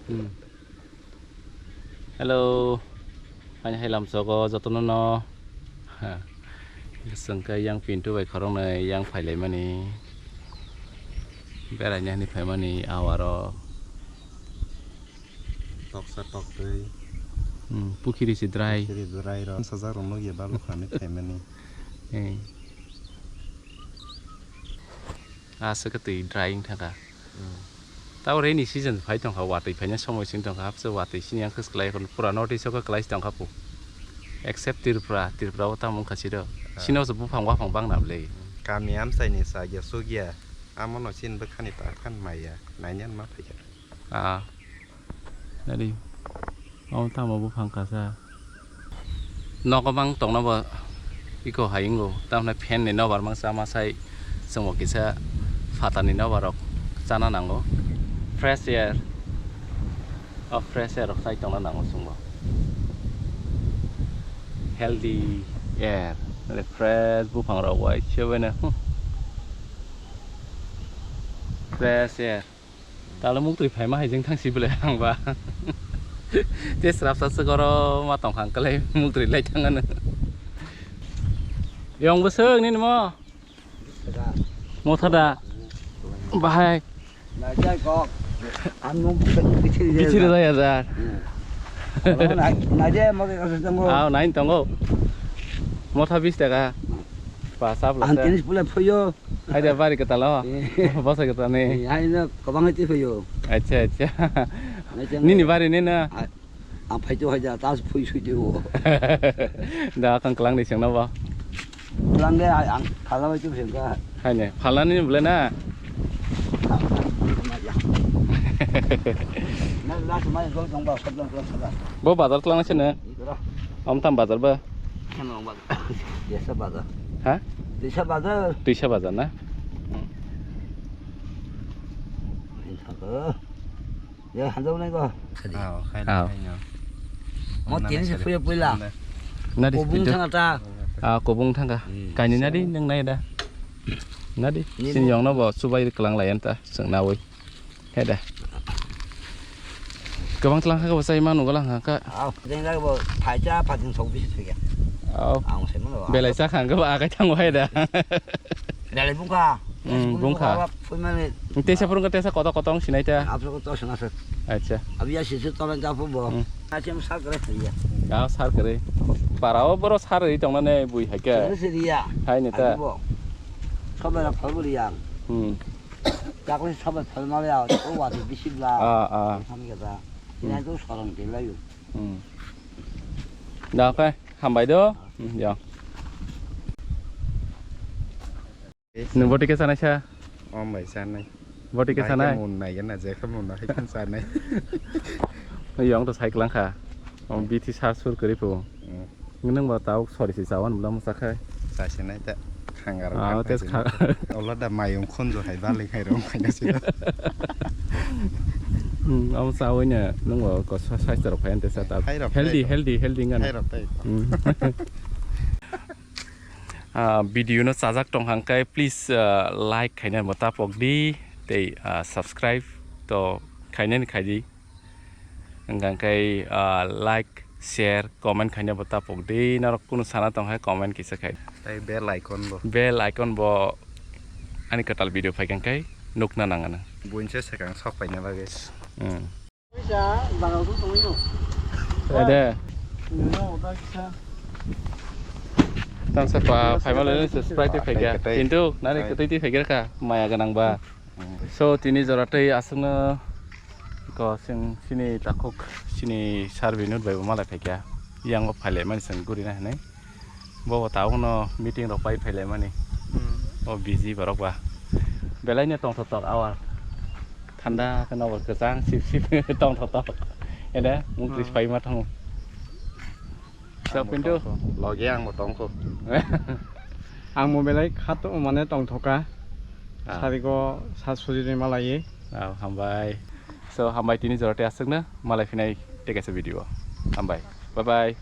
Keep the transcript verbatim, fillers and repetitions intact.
Hmm. Hello. Ani hai lamsogo jotono no. Ha. Chwng khe yang Pintu bai khoroknwi yang phailaimani. Beraina hinwi phaimani awaro. Toksa toktwi. Hmm, pukhiri se dry. Pukhiri dry rok. Sajak rok nukya balukhani phaimani. Eh. Aswk khe twi dry wng thangkha. Hmm. Tabo rainy season phai tongkha, watwi phaina somoi sing tongkha, hapsa watwi sini yang khwswk kwlai pura north east o khe kwlai tongkha pu. Except Tripura, Tripura o tamo wngkha siro. Ah. Sino se buphang waphang bang na bwle. Kami amchaini sagya sugya, amo no chin bwkhani ta khan maya, nainyan ma phaikha. Ah. Nari. Omo tamo buphang kasa. Nogo mang tongna bo iko hai wngo. Tamni fan ni nobar mang sama sai chwngbo kisa phatar ni nobar rok chana nango. Fresh air. O fresh air rok sai tongna nango chwngbo. Healthy air. Nari fresh buphang rok bai se bai no. Fresh air. Talo muktwi phaima hai jeng thang si bwle ang ba. Te srapsa se goro ma tong khang kwlai muktwi lai thang ano. Yong bwswk nini mo? Motha da. Bahai. Najai kok. Ang nung bichiri. Bichiri jaya jar. Hmm. Najai mo ke kaso tongo. Aw, nine tongo. Motha bis taka. Pasap lasa. Ang tinis pula phoyo. Hai da bari kwtal o. Eh. Bwsa kwtal ni. Eh, hai no kwbangma twi phaio. Acha, acha. Nini bari ni na? Ah, ang phaito hai da, tas phui sui twi o. Da kang klang ni sengna ba. Klang de, ang phala bai twi sengka. Hai ne, phala ni bole na? Na last mai go tong ba, sab lang klang sada. Bo bazar klang se ne? Ira. Om tam bazar ba? Kano bazar. Desa bazar. Ha? Desa bazar. Desa bazar na? Hmm. Ini saka. Ya, hanjau nai ko. Aw, khai Aw. Khai no. Mo tini se phuya puila. Nadi, Kobung pintu. Thanga ta. Ah, kobung thanga. Hmm. Kaini nadi nang nai da. Nadi. Nini. Sin yong no bo subai klang lai anta seng nawi. He da. Kwbang tlang kha, kwbang sai manu galang kha. Aw, jeng jang bo phaisa phating sok bisi thwiya. Aw. Ang sai mano. Belai sa khang kwbang akai thango hai da. Belai bungkha. Hmm, bungkha. Phui mani. Tesa purung tesa koto koto ang sinai ta. Apro koto sina sir. Acha. Abi ya sisi tolan japu bo. Hmm. Acha sar kare thwiya. Aw, sar kare. Para o boro sar ri tong nane bui hai ke. Sir ri ya. Hai ne ta. Sobe na phal buri yang. Hmm. Chakli sabai phalmali ya, o wati bisi bla. Ah, ah. Thani kata. Hmm. Ina tu sorong te layu. Hmm. Da, okay. Hambai do. Hmm, ya. Nung boti ke sanai sa? Om bai sanai. Boti ke sanai? Mun nai gana je kha mun nai kan sanai. Yong to cycle kha. Om bithi sa sur kari phu. Hmm. Nung ba tau sori si sawan bla musa khai. Sa si nai ta khangar. Ah, tes kha. Ola da mayung khunju hai bali khai rong khai na si. Hmm, am sa wanya nung ba ko sa sai rok khai ante sa ta. Healthy, healthy, healthy ngan. Hai rok tai. Hmm. Ah, video no chajak tong hang kai please, ah, like khaina mo tapok di tei, ah, subscribe to khaina ni khai di. Hwnkha khe, ah, like, share, comment khaina bo tapok di, norok kunu sana tong hai comment kisa khai. Tai bell icon bo. Bell icon bo ani kwtal video phai khe nukna nang ano. Buinse swkang sok paina bagwi. Hmm. Ede. Tamsa pa phaima le Sprite phai kha. Kwtwi, kwtwi. Kintu nani kwtwi twi phai kha maya gwnang ba. So, tini jora tei aswkno ko chwng chini takhuk chini sir Binod bai bo malai phaikha. Yang bo phailaimani chwng gurina hinwi. Bo bo tabukno meeting rok pai phailaimani. Hmm. O busy borok ba. Belaino tongthok tok awa. Thanda kheno bo kwchang sip sip tongthok tok. Ede mung tris Hmm. paima thango. Ang bo Pintu. Tongkho. Logi ang bo tongkho. Ang bo belai khato mane tongthoka. Ah. Sarigo sa sujini malai. Ah, hambai. So, hambai tini jora tei aswkno malai phinai tei kaisa video. Hambai. Bye bye.